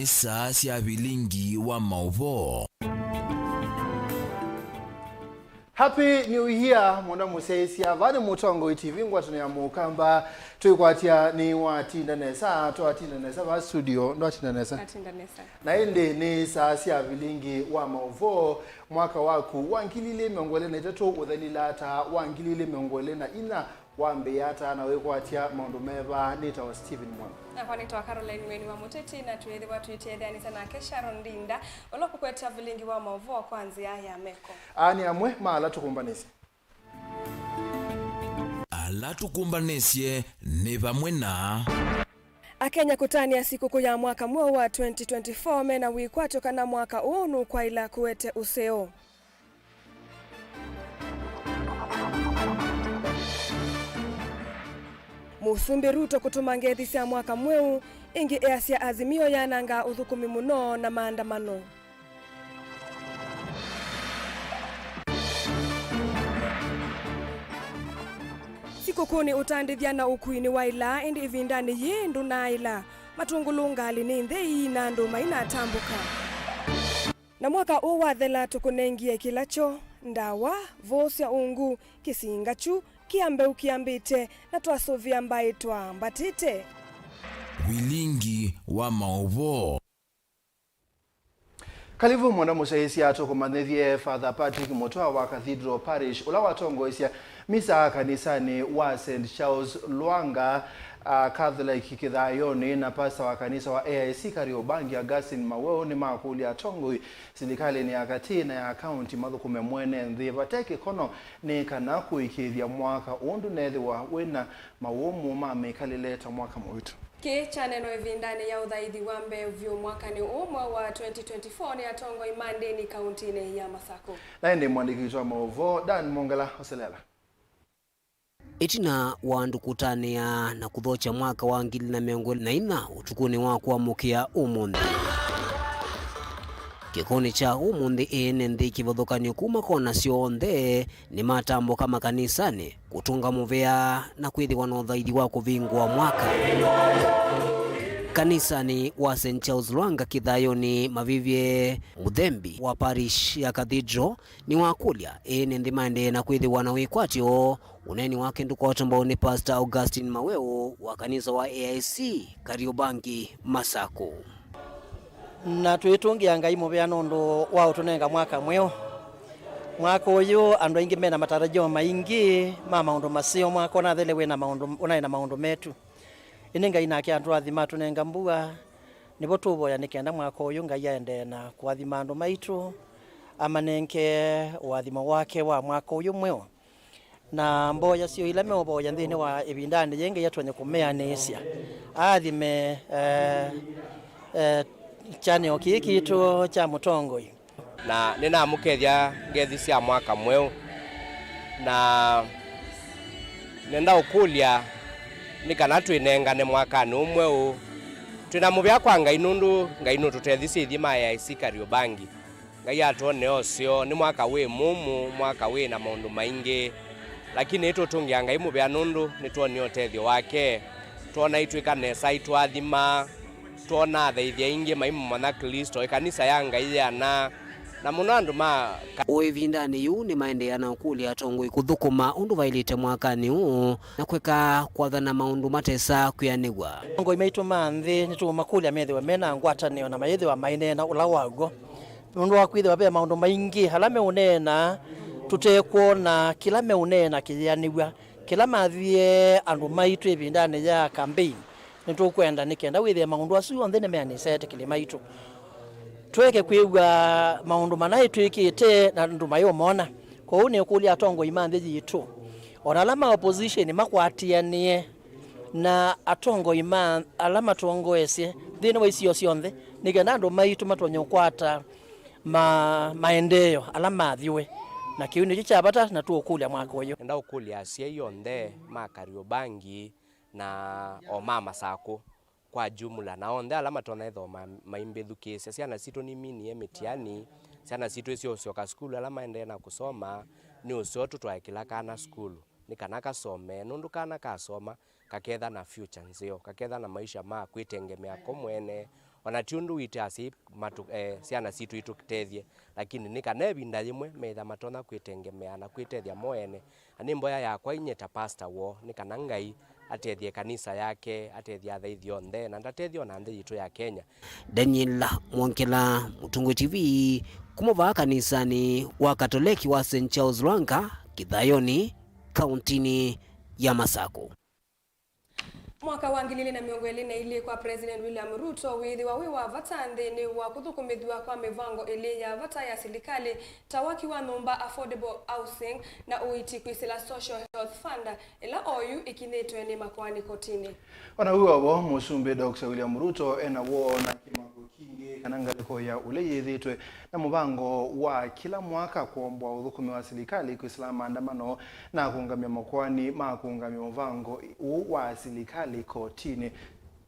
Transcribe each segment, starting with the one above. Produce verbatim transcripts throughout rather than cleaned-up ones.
Saa sya vilingi wa maũvoo. Happy New Year, mwenda mũsyaĩĩsya. Vaa nĩ Mũtongoi T V, ngwatanĩo ya Mũkamba. Twĩkwatya nĩwatinda nesa, twatinda nesa vaa studio, ndwatinda nesa? Natinda nesa. Na ĩndĩ nĩ saa sya vilingi wa maũvoo, mwaka waku wa ngili ilĩ mĩongo ĩlĩ na itatũ ũthelile ata, wa ngili ilĩ mĩongo ĩlĩ na inya wambĩĩa ata, na wĩkwatya maũndũ meva? Nĩtawa Stephen Mwana. Nakwa nĩtawa Caroline Mweni wa Mũteti, na twĩthĩwa twĩtetheanĩsya nake Sharon Ndinda, ũla ũkũkwetya vilingi wa maũvoo kwa nzĩa ya meko. Aa nĩ amwe ma ala tũkũmbanĩsye. Ala tũkũmbanĩsye nĩ vamwe na. Akenya kũtanĩa sikũkũ ya mwaka mweũ wa twenty twenty-four mena wĩkwatyo kana mwaka ũũ nũkwaĩla kũete ũseo. Mũsumbĩ Ruto kũtũma ngethi sya mwaka mweũ, ĩngĩ easya Azimio yanangaa ũthũkũmi mũno na maandamano. Sikũkũnĩ ũtandĩthya na ũkui nĩwaĩlaa, ĩndĩ ĩvindanĩ yĩĩ ndũnaaĩla. Matũngũlũ ngalĩ nĩ nthei na andũ mainatambũka. Na mwaka ũũ wathela tũkũnengie kĩla kyo, ndawa, vũũ sya ungu, kĩsinga kyu kĩa mbeũ kĩambĩte, na twasũvĩa mbaĩ twaambatĩte. Vilingi wa maũvoo. Kalivu mwenda mũsyaĩĩsya, tũkũmanyĩthye Father Patrick Mũtwa wa Cathedral Parish, ũla watongoesya misa kanisanĩ wa Saint Charles Lwanga, a, Catholic Kĩthayonĩ, na pastor wa kanisa wa A I C Kariobangi Augustine Maweo nĩmakũlya atongoi silikalĩnĩ ya katĩ na ya kaunti mathũkũme mwene nthĩ vate kĩkono nĩ kana kũĩkĩĩthya mwaka ũũ ndũnethĩwa wĩna mawũmũ ma mĩkalĩle ta mwaka mũvĩtu. Kĩĩ kyaneenwa ĩvindanĩ ya ũthaithi wa mbee vyũ mwakanĩ ũũ mweũ wa twenty twenty-four nĩ atongoi ma ndĩni kauntinĩ ya Masakũ. Na ĩndĩ mũandĩki witũ wa maũvoo, Dan Mongela, oselela. Ĩtina wa andũ kũtanĩa na kũthokya mwaka wa ngili na mĩongo ĩlĩ na inya ũtukũnĩ wa kũamũkĩa ũmũnthĩ, kĩkonĩ kya ũmũnthĩ ene nthĩ kĩvathũkanyo kuma kona syonthe nĩmatambũka makanisanĩ kũtũnga mũvea na kwĩthĩwa na ũthaithi wa kũvingũa mwaka. Kanisanĩ wa Saint Charles Lwanga Kĩthayonĩ mavĩvye, mũthembi wa parish ya Cathedral nĩwakũlya ene nthĩ maendee na kwĩthĩwa na wĩkwatyo. Ũneeni wake ndũkwatwa mbau nĩ Pastor Augustine Maweo wa kanisa wa A I C Kariobangi Masakũ. Na twĩtũngĩa Ngai mũvea nũndũ wa ũtũnenga mwaka mweũ. Mwaka ũyũ andũ aingĩ mena matarajio maingĩ ma maũndũ maseo. Mwaka ũnathele wĩna maũndũ, ũnaĩ na maũndũ metu. Ĩndĩ Ngai nake atũathima, atũnenga mbua. Nĩvo tũũvoya nĩ kenda mwaka ũyũ Ngai aendee na kũathima andũ maitũ, amanenge ũathimo wake wa mwaka ũyũ mweũ. Na mboya syoo ila meũvoya nthĩnĩ wa ĩvindanĩ yĩĩ, Ngai atonye kũmeanĩsya, aathime, eh, eh, kyanĩo kĩĩ kitũ kya mũtongoi. Na nĩnamũkethya ngethi sya mwaka mweũ, na nenda ũkũlya nĩ kana twĩnengane mwakanĩ ũũ mweũ twĩ na mũvea kwa Ngai, nũndũ Ngai nũtũtethisye ithyĩ ma A I C Kariobangi. Ngai atwonea ũseo. Nĩ mwaka wĩ mũmũ, mwaka wĩ na maũndũ maingĩ, lakini nĩtũtũngĩa Ngai mũvea nũndũ nĩtwonie ũtethyo wake, twona aitwĩka nesa, aitũathima, twona athaithi aingĩ maimũmanya Klĩsto, ĩkanisa ya Ngai yĩana, na mũno andũ ma ka- O ĩvindanĩ yĩu nĩmaendeea na ũkũlya atongoi kũthũkũma ũndũ vaĩlĩte mwakanĩ ũũ na kwĩka kwathana maũndũ matesa kwĩanĩw'a. Atongoi maitũ ma nthĩ nĩtũũmakũlya methĩwe me na ngwatanĩo na mayĩthĩwa maineena ũla wa w'o, nũndũ wa kwĩthĩwa ve maũndũ maingĩ ala meũneena tũtekwona kĩla meũneena kĩyĩanĩw'a. Kĩla mathie andũ maitũ ĩvindanĩ ya campaign, nĩtũkwenda nĩ kenda wĩthĩe maũndũ asu onthe nĩmeanĩsete kĩlĩ maitũ. Tũeke kwĩw'a maũndũ manaĩ twĩkĩte na andũ mayũmona. Kwoou nĩkũlya atongoi ma nthĩ yitũ, o na ala ma opposition makwatĩanĩe na atongoi ma ala matongoesye nthĩnĩ wa isio syonthe, nĩ kenda andũ maitũ matonye ũkwata ma maendeeo ala mathyũe. Na kĩu nĩkyo kya vata na tũũkũlya mwaka ũyũ. Nenda ũkũlya asyai onthe ma Kariobangi na o ma Masakũ kwa jumla, na onthe ala matonya ĩthoo ma- maimbĩthukĩĩsya. Syana sitũ niminie mĩtiani, syana sitũ isyoosyoka sukulu, ala maendee na kũsoma, nĩ ũseo tũtwae kĩla kana sukulu nĩ kana kasome, nũndũ kana kasoma kaketha na future nzeo, kaketha na maisha ma kwĩtengemea ko mwene, O na ti ũndũ witũ asyai matũ-, eh, syana sitũ itũtethye, lakini nĩ kana ĩvinda yĩmwe meĩtha matonya kwĩtengemea na kwĩtethya mo ene. Na nĩ mboya yakwa inyie ta pastor woo, nĩ kana Ngai atethye kanisa yake, atethye athaithi onthe, na ndatethye o na nthĩ yitũ ya Kenya. Daniel Mwongela, Mũtũngũ T V, kuma vaa kanisanĩ wa Katoleki wa Saint Charles Lwanga, Kĩthayoni, kauntinĩ ya Masakũ. Mwaka wa ngili ili na mĩongo ĩlĩ na ilĩ kwa President William Ruto wĩĩthĩwa wĩ wa vata nthĩnĩ wa kũthũkũmĩthw'a kwa mĩvango ĩlĩ ya vata ya silikalĩ, ta waki wa nyũmba, affordable housing, na ũiiti kwĩsĩla Social Health Fund, ĩla oyu ĩkinyĩtwe nĩ makoani kotinĩ. O na wĩ o vo, Mũsumbĩ Doctor William Ruto ena woo na kĩmako kingĩ kana ngalĩko ya ũla yĩthĩtwe na mũvango wa kĩla mwaka kũomboa ũthũkũmi wa silikalĩ kwĩsĩla maandamano na kũũngamya makoani ma kũũngamya mũvango ũũ wa silikalĩ kotinĩ.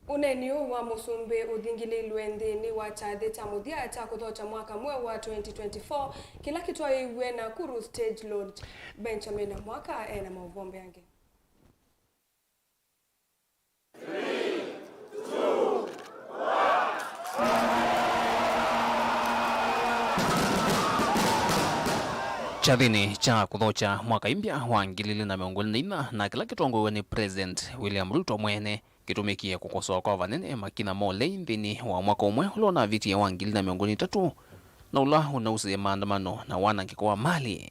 Ũneeni ũũ wa Mũsumbĩ ũthingilĩilwe nthĩnĩ wa kyathĩ kya mũthya kya kũthokya mwaka mweũ wa twenty twenty-four, kĩla kĩtwaĩiw'e Nakuru Stage Lodge. Benjamin Mwaka ena maũvoo mbeange. Kyathĩnĩ kya kũthokya mwaka ĩmbya wa ngili ili na mĩongo ĩlĩ na inya, na kĩla kĩtongoew'e nĩ President William Ruto mwene, kĩtũmĩkie kũkosoa kwa vanene makinya ma ũlei nthĩnĩ wa mwaka ũmwe ũla ũnavĩtie wa ngili na mĩongo ĩtatũ, na ũla ũnausĩe maandamano na wanangĩko wa malĩ.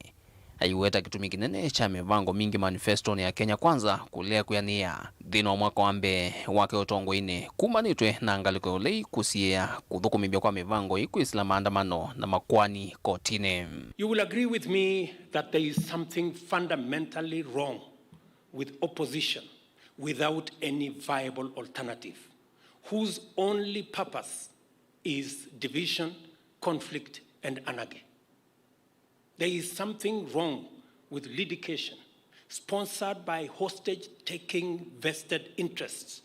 Aiweta kĩtumi kĩnene kya mĩvango mingĩ manifestonĩ ya Kenya Kwanza kũlea kwĩanĩĩa nthĩnĩ wa mwaka wa mbee wake ũtongoinĩ kumanĩtwe na ngalĩko ya ũlei kũsiĩĩa kũthũkũmĩthw'a kwa mĩvango ĩĩ kwĩsĩla maandamano na makoani kotinĩ. You will agree with me that there is something fundamentally wrong with opposition without any viable alternative, whose only purpose is division, conflict, and anarchy. There is something wrong with litigation sponsored by hostage-taking vested interests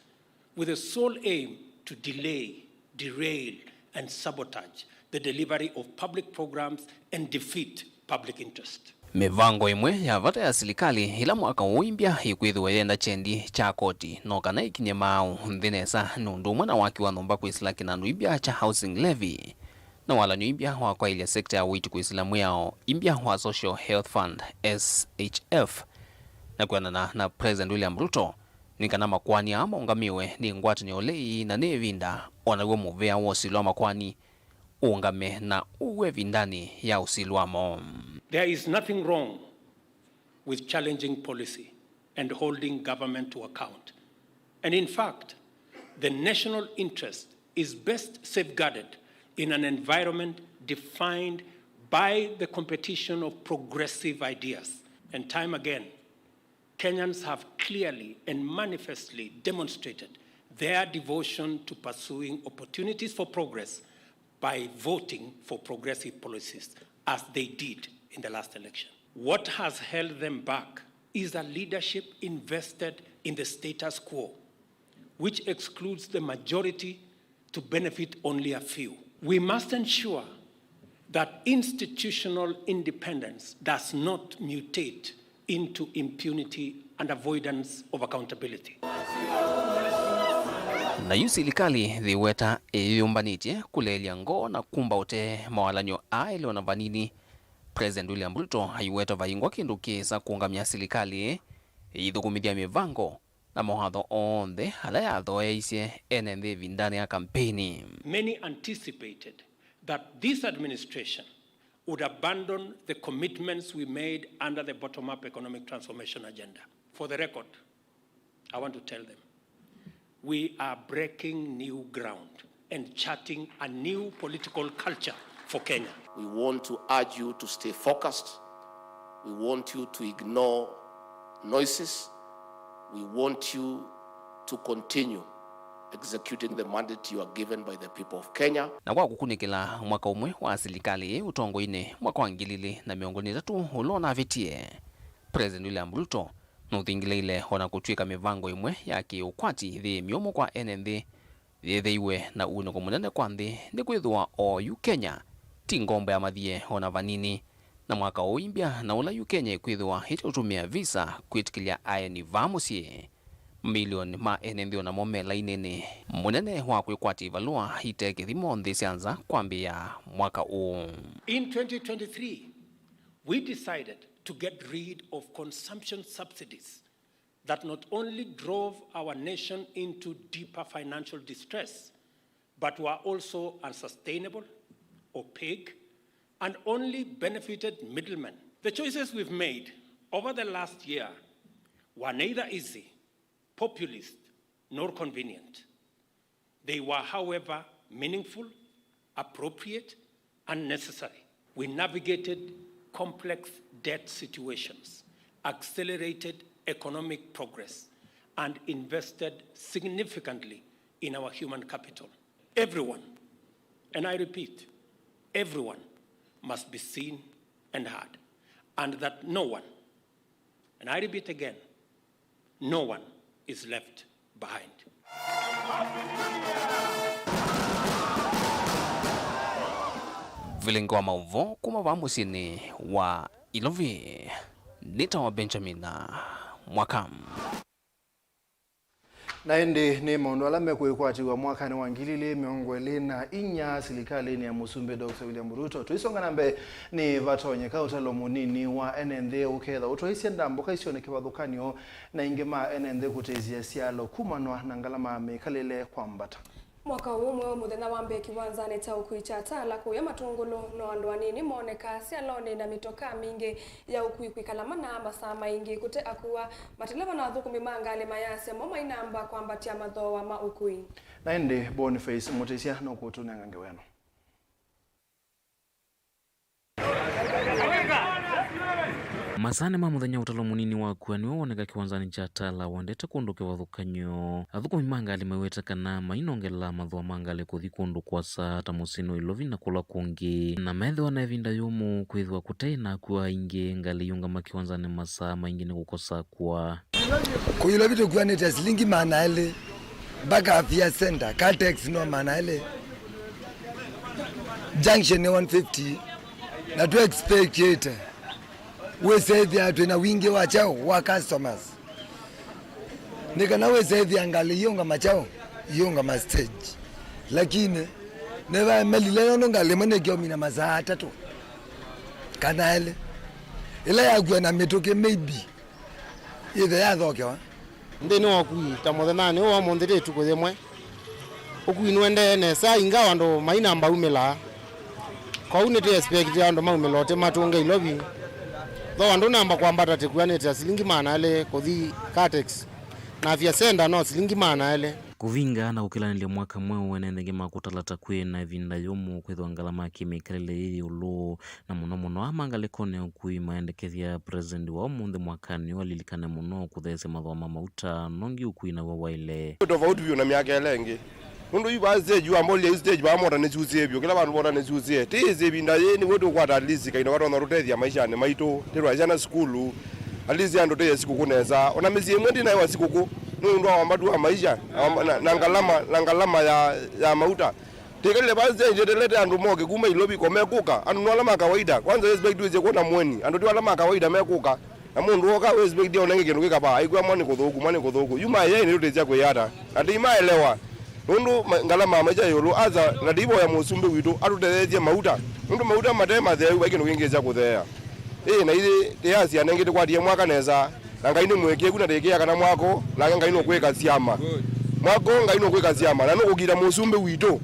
with the sole aim to delay, derail, and sabotage the delivery of public programs and defeat public interest. Mĩvango ĩmwe ya vata ya silikalĩ ĩla mwaka ũũ ĩmbya ĩkwĩthĩwa yenda kyendi kya koti no kana ĩkinye maaũ nthĩ nesa nĩ ũndũ ũmwe na waki wa nyũmba kwĩsĩla kĩnandũ ĩmbya kya housing levy, na walany'o ĩmbya wa kwaĩlya sekta ya ũiiti kwĩsĩla mwĩao ĩmbya wa Social Health Fund, S H F. Na kwĩanana na President William Ruto, nĩ kana makoani aa maũngamĩwe nĩ ngwatanĩo ũlei na nĩ ĩvinda o naw'o mũvĩa wa ũsilũ wa makoani ũũngame na ũw'e ĩvindanĩ ya ũsilũ wamo. There is nothing wrong with challenging policy and holding government to account. And in fact, the national interest is best safeguarded in an environment defined by the competition of progressive ideas. And time again, Kenyans have clearly and manifestly demonstrated their devotion to pursuing opportunities for progress by voting for progressive policies, as they did in the last election. What has held them back is a leadership invested in the status quo, which excludes the majority to benefit only a few. We must ensure that institutional independence does not mutate into impunity and avoidance of accountability. Na yu silikalĩ yĩweta ĩyĩyũmbanĩtye kũleelya ngoo na kumba ũtee mawalany'o aa elĩ o na vanini. President William Ruto aiweta vaingwa kĩndũ kĩsa kũũngamya silikalĩ ĩĩ ĩithũkũmĩthya mĩvango na mawatho onthe ala yathooeisye ene nthĩ ĩvindanĩ ya kampeini. Many anticipated that this administration would abandon the commitments we made under the bottom-up economic transformation agenda. For the record, I want to tell them, we are breaking new ground and charting a new political culture for Kenya. We want to urge you to stay focused. We want you to ignore noises. We want you to continue executing the mandate you are given by the people of Kenya. Na kwa kũkunĩkĩla mwaka ũmwe wa silikalĩ ĩĩ ũtongoinĩ mwaka wa ngili ilĩ na mĩongo ĩtatũ ũla ũnavĩtie, President William Ruto nũthingĩlĩile o na kũtw'ĩka mĩvango ĩmwe ya kĩ-ũkwati yĩ myũmũ kwa ene nthĩ yĩthĩiwe na ũunĩko mũnene kwa nthĩ, nĩkwĩthĩwa oyu Kenya ti ngombo ya mathie o na vanini, na mwaka ũũ imbya na ũla yu Kenya ĩkwĩthĩwa ĩteũtũmĩa visa kwĩtĩkĩlya aeni vaa mũsyĩ Milioni ma ene nthĩ onamo me lainĩnĩ mũnene wa kwĩkwatya ivalũa ite kĩthimo nthĩ sya nza kwambĩĩa mwaka ũũ. In twenty twenty-three, we decided to get rid of consumption subsidies that not only drove our nation into deeper financial distress, but were also unsustainable, opaque, and only benefited middlemen. The choices we've made over the last year were neither easy, populist, nor convenient. They were, however, meaningful, appropriate, and necessary. We navigated complex debt situations, accelerated economic progress, and invested significantly in our human capital. Everyone, and I repeat, everyone must be seen and heard, and that no one, and I repeat again, no one is left behind. Vilingi wa maũvoo kuma vaa mũsyĩnĩ wa Ilovi, nĩtawa Benjamin Mwaka. Na ĩndĩ nĩ maũndũ ala mekwĩkwatĩw'a mwakanĩ wa ngili ilĩ mĩongo ĩlĩ na inya silikalĩnĩ ya Mũsumbĩ Doctor William Ruto. Tũisonga na mbee, nĩ vatonyeka ũtalo mũnini wa ene nthĩ ũketha ũtwaisye ndambũka isio nĩ kĩvathũkany'o na ingĩ ma ene nthĩ kũtĩsya syalo kumanwa na ngalama mĩkalĩle kwambata. Mwaka ũũ mweũ, mũthenya wa mbee kĩwanzanĩ kya ũkui kya Tala kũya Matũngũlũ, no andũ anini mooneka syalonĩ na mĩtokaa mingĩ ya ũkui kwĩkala mana masaa maingĩ kũte akua. Mateleva na athũkũmi ma ngalĩ mayasya mo mainamba kwambatya mathooa ma ũkui. Na ĩndĩ Boniface Mũtĩsya nũkũtũnenga ngewa ĩno. Masaanĩ ma mũthenya, ũtalo mũnini wa kua nĩwe woneka kĩwanzanĩ kya Tala wendete kũndũ kĩvathũkany'o. Athũkũmi ma ngalĩ maiweta kana mainongela mathooa ma ngalĩ kũthi kũndũ kũasa ta mũsyĩnĩ wa Ilovi na kũla kũngĩ, na methĩwa na ĩvinda yũmũ kwĩthĩwa kũte na akua aingĩ. Ngalĩ iũngama kĩwanzanĩ masaa maingĩ nĩ kũkosa akua. Kũi Ilovi tũkuanĩte silingi maana elĩ mpaka Afya Center, Caltex no maana elĩ. Junction nĩ one fifty, na tũ expectĩte wĩsethĩa twĩ na wingĩ wa kyaũ wa customers. Nĩ kana wĩsethĩa ngalĩ iũngama kyaũ, iũngama stage. Lakini nĩvaemelile nũndũ ngalĩ ĩmwe nĩkĩomina masaa atatũ kana elĩ. Ĩla yakua na mĩtũkĩ maybe yĩthe yathokewa. Nthĩnĩ wa ũkui, ta mũthenyanĩ ũũ wa ũmũnthĩ, nĩ ĩtukũ yĩmwe ũkui nũendee nesa, ingawa andũ mainamba umĩla. Kwoou nĩtwĩ expect andũ maumĩla ũtĩ matũnge Ilovi, though andũ namba kwambata tĩkuanĩte silingi maana elĩ kũthi Caltex na Afya Center no silingi maana elĩ. Kũvinga na kũkĩlanĩlya mwaka mweũ, ene nthĩ makũtala ta kwĩ na ĩvinda yũmũ kwĩthĩwa ngalama ya kĩmĩkalĩle yĩ ĩũlũ. Na mũno mũno, aa ma ngalĩkonĩ ya ũkui maendekethya President wa ũmũnthĩ mwakanĩ ũũ alilikane mũno kũtheesya mathooa ma mauta, nongi ũkui naw'o waĩle. Kwĩ tofauti vyũ na myaka ĩla ĩngĩ. Nũndũ yu vaa stage, wambolia yu stage, vaa mota nĩsyusĩe vyũ, kĩla vandũ mota nĩsyusĩe. Tĩĩsĩ ĩvinda yĩĩ nĩw'o tũkwata at least kaindo katonya tũtethya maishanĩ maitũ, tĩtwa syana sukulu, at least andũ tũye sikũkũ nesa. Ona mĩsyĩ ĩmwe ndĩnaĩwa sikũkũ nũndũ wa wambatu wa maisha na, na, na ngalama, na ngalama ya, ya mauta. Tĩkalile vaa stage yetelete andũ moke kuma Ilovi ko mekũka. Andũ nĩ ala ma kawaida. Kwanza we expect wĩsĩ kwona mũeni. Andũ ti ala ma kawaida mekũka. Na mũndũ woka we expect aone kĩndũ kĩkavaa. Aikwĩa mwa nĩ kũthũku, mwa nĩ kũthũku. Yu maĩ yaĩ nĩtũtĩsya kwĩyata. Na tĩimaelewa. Nũndũ ma-, ngalama ya maisha ĩũlũ. Asa na tĩivoya mũsumbĩ witũ atũtetheesye mauta. Nũndũ mauta mate matheu, vai kĩndũ kĩngĩ kya kũtheea. Ĩĩ, na ithyĩ tĩ asyana ĩngĩ tũkwatie mwaka nesa, na Ngai nĩ mũĩkĩĩku na tũĩkĩĩa kana mwaka ũũ, nake Ngai nũkwĩka syama. Mwaka ũũ Ngai nũkwĩka syama, na nũkũkiita mũsumbĩ witũ,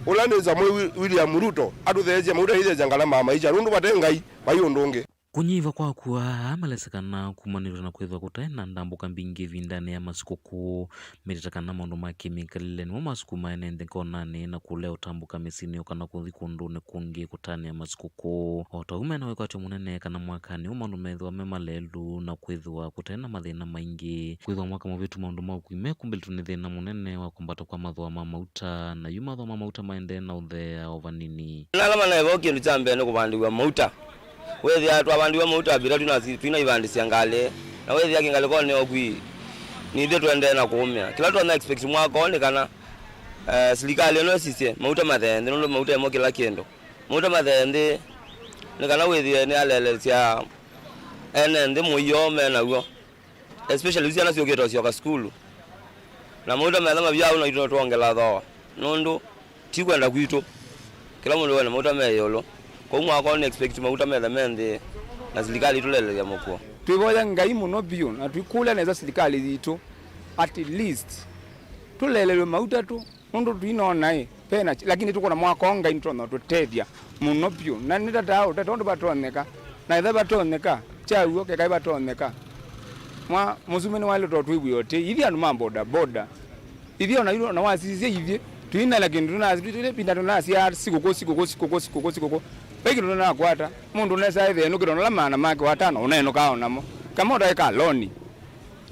ũla nĩ Samuel Wi-, William Ruto, atũtheesye mauta, ĩtheesya ngalama ya maisha, nũndũ vate Ngai, vai ũndũ ũngĩ. Kũnyivwa kwa akua aa malesĩ kana kumanĩtwe na kwĩthĩwa kũtaĩ na ndambũka mbingĩ ĩvindanĩ ya masikũkũ. Metĩte kana maũndũ ma kĩmĩkalĩle nĩmo masukumaa ene nthĩ ngonanĩ na kũlea ũtambũka mĩsyĩnĩ o kana kũthi kũndũnĩ kũngĩ kũtanĩa masikũkũ. O ta ũu mena wĩkwatyo mũnene kana mwakanĩ ũũ maũndũ methĩwa me malelu na kwĩthĩwa kũtaĩ na mathĩna maingĩ. Kwĩthĩwa mwaka mũvĩtu maũndũ ma ũkui mekumbĩlĩtwe nĩ thĩna mũnene wa kwambata kwa mathooa ma mauta, na yu mathooa ma mauta maendee na ũtheea o vanini. Na ala manaĩva kĩndũ kya mbee nĩ kũvandĩw'a mauta. Wĩthĩa twavandĩw'a mauta vĩla twĩna, twĩna ivandĩsya ngalĩ, na wĩthĩa kĩngalĩkonĩ ya ũkui, nithyĩ tũendee na kũũmĩa. Kĩla tũtonya expect mwaka ũũ nĩ kana, eh, silikalĩ ĩno ĩsisye mauta mathee nthĩ, nũndũ mauta ĩmo kĩla kĩndũ. Mauta mathee nthĩ nĩ kana wĩthĩe nĩyaleelesya ene nthĩ mũio me naw'o. Especially syana syũkĩte ũsyoka sukulu. Na mauta metha mavya au naitũ no twongela thooa. Nũndũ ti kwenda kwitũ. Kĩla mũndũ wena mauta me ĩũlũ. Kwoou mwaka ũũ nĩ expect mauta metha me nthĩ na silikalĩ itũlelelya mũkuo. Twĩvoya Ngai mũno vyũ na twĩkũlya nesa silikalĩ yitũ, at least tũlelelwe mauta tu. Nũndũ tũinona ĩ, pena, lakini tũkwona mwaka ũũ Ngai nĩtonya tũtethya mũno vyũ. Na nĩtataa ũteta ũndũ vatonyeka. Na ĩthe vatonyeka, kyaw'o kekai vatonyeka. Mwa mũsumbĩ nĩwaĩle tondũ twĩw'ĩe ũtĩ. Ithyĩ andũ ma boda boda. Ithyĩ ona yu, ona wasisya ithyĩ, tũinena kĩndũ tũna-, tũtĩle pinda tũnasya sikũkũ, sikũkũ, sikũkũ, sikũkũ, sikũkũ. Vai kĩndũ tũnakwata. Mũndũ nesa ĩthĩnũkĩte ona ala maana make watano, ũnenũkaa onamo. Kama ũtaĩka loni.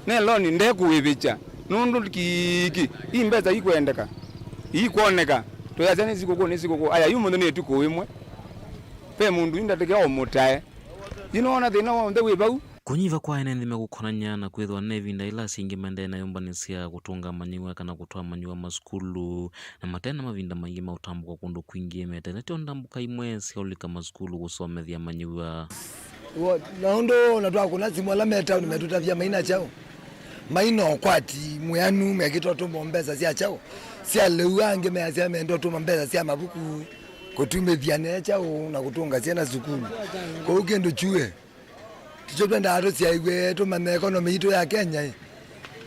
Ne loni ndekũĩvĩkya, nũndũ kĩkĩ, i mbesa ikwendeka, ikwoneka, tũyasya nĩ sikũkũ, nĩ sikũkũ, aya, yu mũnthĩ nĩ ĩtukũ ĩmwe, ve mũndũ indatĩke ũmũtae, yu nĩwona thĩna w'onthe wĩ vau. Kũnyiva kwa ene nthĩ mekũkonany'a na kwĩthwa ne ĩvinda ĩla asyai aingĩ maendee na nyũmbanĩ sya kũtũnga amanyĩw'a kana kũtwaa amanyĩw'a masukulu, na mate na mavinda maingĩ ma ũtambũka kũndũ kwingĩ, metetheetye o ndambũka imwe sya ũlika masukulu kũsomethya amanyĩw'a. W'o, na ũndũ na twakũna simũ ala me taoni metũtavya maina kyaũ, maina ũkwati mwĩanu mekĩte ũtũmo mbesa sya kyaũ, sya lĩu, angĩ measya menda ũtũma mbesa sya mavuku kũtumĩthya ne kyaũ na kũtũnga syana sukulu. Kwoou kĩndũ kyuwe, tikyo twendaa tũsyaĩw'e tũmanye ekonomi yitũ ya Kenya ĩ,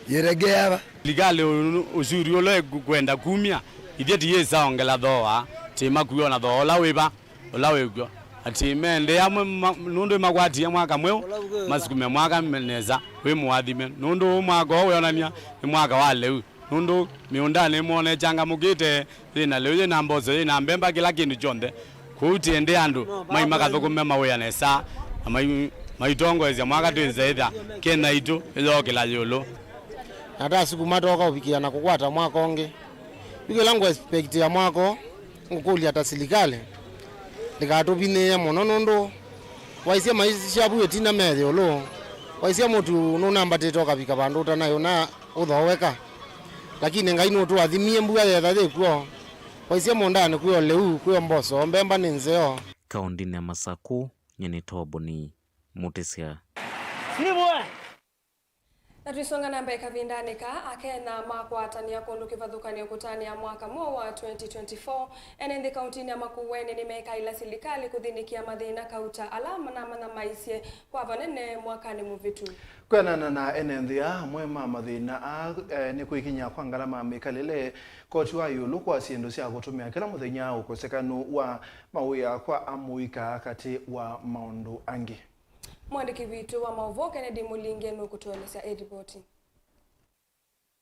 yĩregea va. Silikalĩ ũ-, ũsuri ũla ĩkwenda kumya, ithyĩ tiyĩsa ongela thooa, timakuwa na thooa ũla wĩ va. Ũla wĩkw'o, atĩ meendeea amwe ma-, nũndũ nĩmakwatie mwaka mweũ, masukume mwaka me-, nesa, wĩ mũathime, nũndũ ũũ mwaka ũũ wĩonany'a nĩ mwaka wa lĩu, nũndũ mĩũndanĩ mwona ĩkyangamũkĩte, yĩ na lĩu, yĩ na mboso, yĩ na mbemba, kĩla kĩndũ kyonthe. Kwoou tiendee andũ mai makathũkũme mawĩa nesa, na mai-, maitongoesya mwaka twĩsa ĩtha Kenya itũ ĩyookĩla ĩũlũ. Na tasukuma tooka ũvikĩa na kũkwata mwaka ũngĩ. Yu kĩla ngũ expect ya mwaka ũũ, ngũkũlya ta silikalĩ ndĩkatũvinyĩĩe mũno, nũndũ waisye maisha vu ĩtina me ĩũlũ, waisye mũtu nũnambatĩte ũkavika vandũ ũtanaĩ ũna ũthooeka. Lakini Ngai nũtũathimie, mbua yetha yĩ kw'o, waisye mũũndanĩ kwĩ o lĩu, kwĩ o mboso, mbemba nĩ nzeo. Kaũndĩnĩ ya Masakũ, nyie nĩ Toboni Mũtĩsya. Na twisonga na mbee kavindanĩ kaa, Akenya makwatanĩa kũndũ kĩvathũkany'o kũtanĩa mwaka mweũ wa twenty twenty-four. Ene nthĩ kauntinĩ ya Makueni nĩmekaĩla silikalĩ kũthĩnĩkĩa mathĩna kauta ala manamanyamaisye kwa vanene mwakanĩ mũvĩtu. Kwĩanana na ene nthĩ aa, amwe ma mathĩna aa, eh, nĩ kwĩkiny'a kwa ngalama mĩkalĩle, koti wa ĩũlũ kwa syĩndũ sya kũtũmĩa kĩla mũthenya, ũkosekanu wa mawĩa kwa amũika, katĩ wa maũndũ angĩ. Mwandĩki witũ wa maũvoo Kennedy Mũlinge nũkũtũelesya ĩ livoti.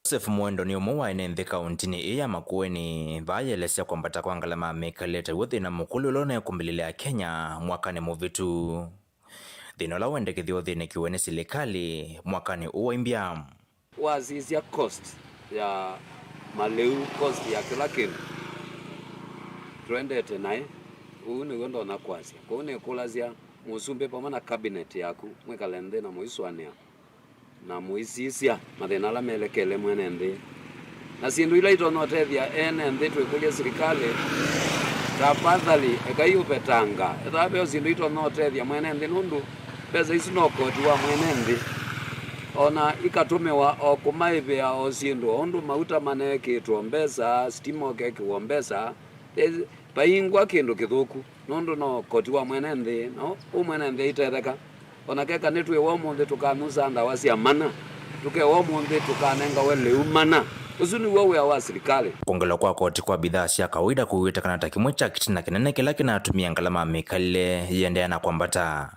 Joseph Mwendo nĩ ũmwe wa ene nthĩ kauntinĩ ĩĩ ya Makueni, vaa yelesya kwambata kwa ngalama ya mĩkalĩle taw'o thĩna mũkũlũ ũla ũneekũmbĩlĩlya Akenya mwakanĩ mũvĩtu. Thĩna ũla wendekethya ũthĩnĩkiwe nĩ silikalĩ mwakanĩ ũũ waimbya. Wasisya cost ya malĩu, cost ya kĩla kĩndũ, tũendete naĩ. Ũu nĩw'o ndonya kwasya. Kwoou nĩkũlasya mũsumbĩ vamwe na cabinet yaku mwĩkale nthĩ na mũisũanĩa na mũisisya mathĩna ala melekele mwene nthĩ. Na syĩndũ ila itonya ũtethya ene nthĩ, twĩkũlya silikalĩ, tafadhali, ekai ũvetanga. Ethĩwa ve o syĩndũ itonya ũtethya mwene nthĩ, nũndũ mbesa isu no koti wa mwene nthĩ. O na ikatũmĩwa o kũmaĩvĩa o syĩndũ, o ũndũ mauta maneekĩtwe o mbesa, sitima ũkekĩwa o mbesa, e-, vaingwa kĩndũ kĩthũku, nũndũ no koti wa mwene nthĩ, na ũ mwene nthĩ aitetheka. O na keka nĩtwĩwa ũmũnthĩ tũkanusa ndawa sya mana, tũkewa ũmũnthĩ tũkanengawe lĩu mana. Ũsu nĩw'o wĩa wa silikalĩ. Kwongelwa kwa koti kwa bidhaa sya kawaida kũw'ĩte kana ta kĩmwe kya kĩtina kĩnene kĩla kĩnatũmie ngalama ya mĩkalĩle yĩendeea na kwambata.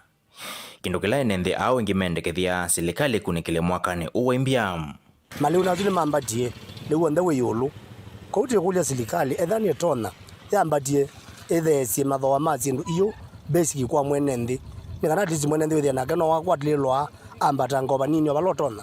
Kĩndũ kĩla ene nthĩ aa aingĩ mendekethya silikalĩ ĩkunĩkĩle mwakanĩ ũũ waimbya. Malĩu nasu nĩmambatie, lĩu w'onthe wĩ ĩũlũ. Kwoou twĩkũlya silikalĩ, ethĩwa nĩtonya, yambatie ĩtheesye mathooa ma syĩndũ iũ basic kwa mwene nthĩ, nĩ kana at least mwene nthĩ wĩthĩe nake no akwatĩlĩlwa ambata ngova nini o vala ũtonya.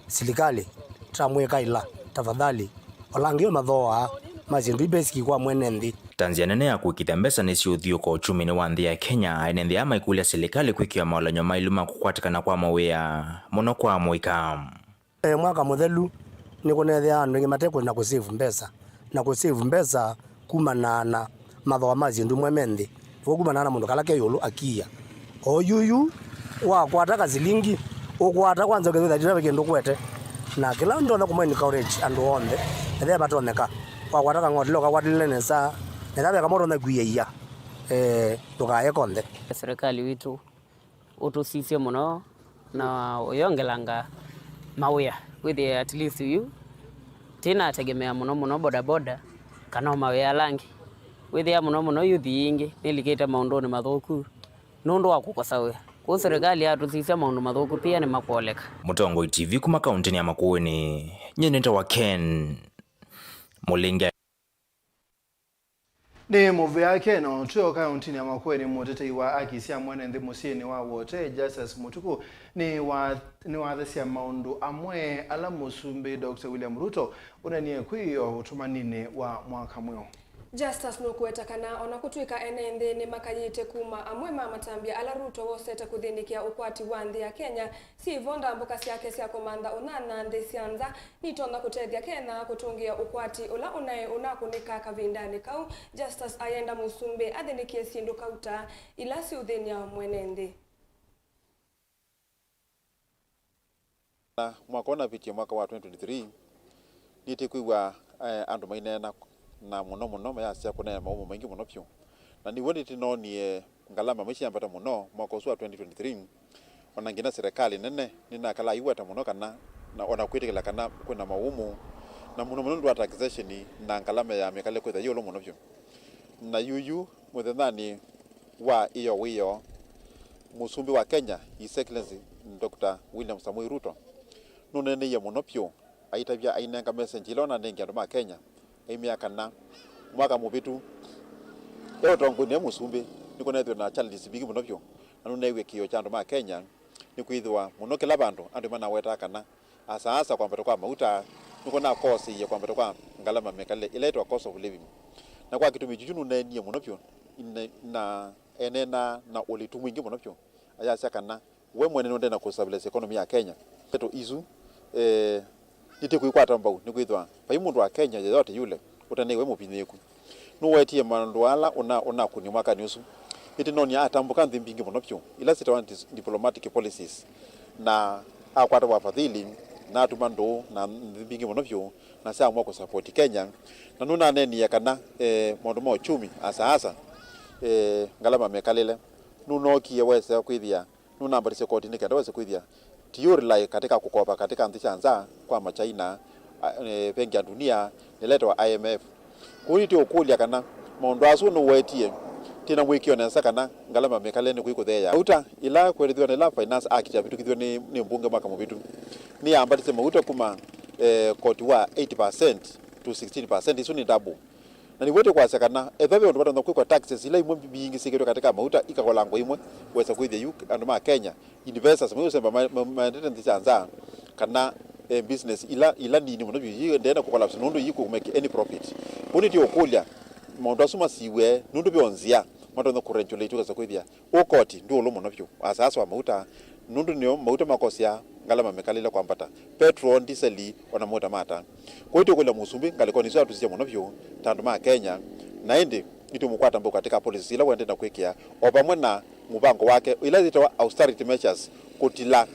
Silikalĩ, tũtamwĩkaĩla, tafadhali, olangei o mathooa ma syĩndũ i basic kwa mwene nthĩ. Ta nzĩa nene ya kũĩkĩĩthya mbesa nĩsyĩũthiũũka ũchuminĩ wa nthĩ ya Kenya, ene nthĩ aa maikũlya silikalĩ kwĩkĩwa maũlany'o maĩlu ma kũkwatĩkana kwa mawĩa, mũno kwa amũika. E, mwaka mũthelu nĩkũneethĩa andũ aingĩ mate kũthi na kũsave mbesa, na kũsave mbesa kumana na mathooa ma syĩndũ imwe me nthĩ, nĩkw'o kumana na mũndũ kala ke ĩũlũ akiia. O yuyu wakwata kasilingi, Ũkwata kwanza ũkethĩa tĩla ve kĩndũ ũkwete. Na kĩla ndonya kũmũ encourage andũ onthe, ethĩa vatonyeka, wakwata kang'otile ũkakwatĩlĩle nesa, na ethĩa ve kamwe ũtonya kwĩaia, eh, ndũkaye konthe. Serikali witũ ũtũsisye mũno na ũyongelanga mawĩa, wĩthĩe at least yu tĩnategemea mũno mũno bodaboda kana o mawĩa ala angĩ. Wĩthĩa mũno mũno youth yingĩ nĩlikĩte maũndũnĩ mathũku nũndũ wa kũkosa wĩa. Kwoou serikali yatũsisya maũndũ mathũku pia nĩmakwoleka. Mũtongoi T V kuma kaũntĩnĩ ya Makueni, nyie nĩtawa Ken Mũlinge. Nĩ mũvea Ken. Twĩoka kaũntĩnĩ ya Makueni, mũtetei wa aki sya mwene nthĩ mũsyĩnĩ wa Wote, Justus Mũtuku, nĩwa-, nĩwathesya maũndũ amwe ala Mũsumbĩ Doctor William Ruto ũneenie kwĩyĩwa ũtũmaninĩ wa mwaka mweũ. Justus nũkũweta kana o na kũtw'ĩka ene nthĩ nĩmakayĩte kuma amwe ma matambya ala Ruto wosete kũthĩnĩkĩa ũkwati wa nthĩ ya Kenya, syĩvo ndambũka syake sya kũmantha ũnyanya nthĩ sya nza nitonya kũtethya Kenya kũtũngĩĩa ũkwati ũla ũnaĩ ũnakũnĩka kavindanĩ kau. Justus ayenda mũsumbĩ athĩnĩkĩe syĩndũ kauta ila siũthĩny'a mwene nthĩ. Na mwaka ũnavitie, mwaka wa twenty twenty-three, nĩtĩkwĩw'a, eh, andũ maineena, na mũno mũno mayasya kũneena maũmũ maingĩ mũno vyũ. Na nĩw'o nĩtĩnoonie ngalama amwe syambata mũno mwaka ũsu wa twenty twenty-three, o na nginya serikali nene nĩnakalaa iweta mũno kana, na, o na kwĩtĩkĩla kana kwĩna maũmũ, na mũno mũno nũndũ wa taxation na ngalama ya mĩkalĩle kwĩtha yĩ ĩũlũ mũno vyũ. Na yuyu mũthenyanĩ wa ĩyo wĩoo, Mũsumbĩ wa Kenya, His Excellency Doctor William Samoei Ruto, nũneeneie mũno vyũ, aitavya, ainenga message ĩla ũnanengie andũ ma Kenya, aimea kana mwaka mũvĩtu e ũtongoinĩ e mũsumbĩ, nĩkũneethĩwe na challenges mbingĩ mũno vyũ, na nũneewie kĩĩo kya andũ ma Kenya, nĩkwĩthĩwa mũno kĩla vandũ andũ manawetaa kana asaasa kwambata kwa mauta nĩkũnakoseie kwambata kwa ngalama mĩkalĩle ĩla yĩtawa cost of living. Na kwa kĩtumi kyu nũneenie mũno vyũ na, na eneenaa na ũlitu mwingĩ mũno vyũ, ayasya kana we mwene nũndena kũstabilize economy ya Kenya. Ndeto isu, eh, nĩtĩkwĩkwata mbau, nĩkwĩthĩwa vai mũndũ wa Kenya yeyote yule ũtaneiwe mũvinyĩĩku. Nũwetie maũndũ ala ũna-, ũnakũnie mwakanĩ ũsu. Nĩtĩnonie atambũka nthĩ mbingĩ mũno vyũ, ila syĩtawa dis-, diplomatic policies, na akwata wafadhili, na atuma ndũũ na nthĩ mbingĩ mũno vyũ, na syaamua kũsapoti Kenya. Na nũnaneenie kana, eh, maũndũ ma uchumi, asaasa, eh, ngalama mĩkalĩle, nũnookie wesa kwĩthĩa nũnambatisye koti nĩ kenda wese kwĩthĩa ti ũrĩlaĩ katika kũkopa katika nthĩ sya nza kwa Machaina, a, e, Bengi ya Dunia, nĩla ĩtawa I M F. Kwoou nĩtĩũkũlya kana maũndũ asu nũwetie, tĩna mũĩkĩĩo nesa kana ngalama mĩkalĩle nĩkwĩkũtheea. Mauta ĩla kwendethw'a na ĩla Finance Act yavĩtũkĩthiw'e nĩ, nĩ mbunge mwaka mũvĩtu, nĩyambatisye mauta kuma, e, koti wa eight percent to sixteen percent, isu nĩ double. Na nĩw'o tũkwasya kana ethĩwa ve ũndũ vatonya kwĩkwa taxes ila imwe mbingĩ syĩkĩtwe katika mauta ikakolangwa imwe, wesa kwĩthĩa yu andũ ma Kenya, investors, maũsemba ma-, ma-, maendete nthĩ sya nza, kana, eh, business ila, ila nini mũno vyũ, iendee na kũcollapse nũndũ iikũmake any profit. Kwoou nĩtĩũkũlya maũndũ asu masiw'e nũndũ ve o nzĩa matonya kũregulate, ũkesa kwĩthĩa Ũkoti ndwĩ ũlũ mũno vyũ wa saasa wa mauta, nũndũ nĩmo mauta makosea ngalama mĩkalĩle kwambata, petrol, ndiseli, o na mauta ma taa. Kwoou nĩtũkũlya mũsumbĩ ngalĩkonĩ isu atũsisye mũno vyũ ta andũ ma Kenya, na ĩndĩ nĩtũmũkwata mbau katika policies ila ũendee na kwĩkĩa, o vamwe na mũvango wake ila syĩtawa austerity measures, kũtila,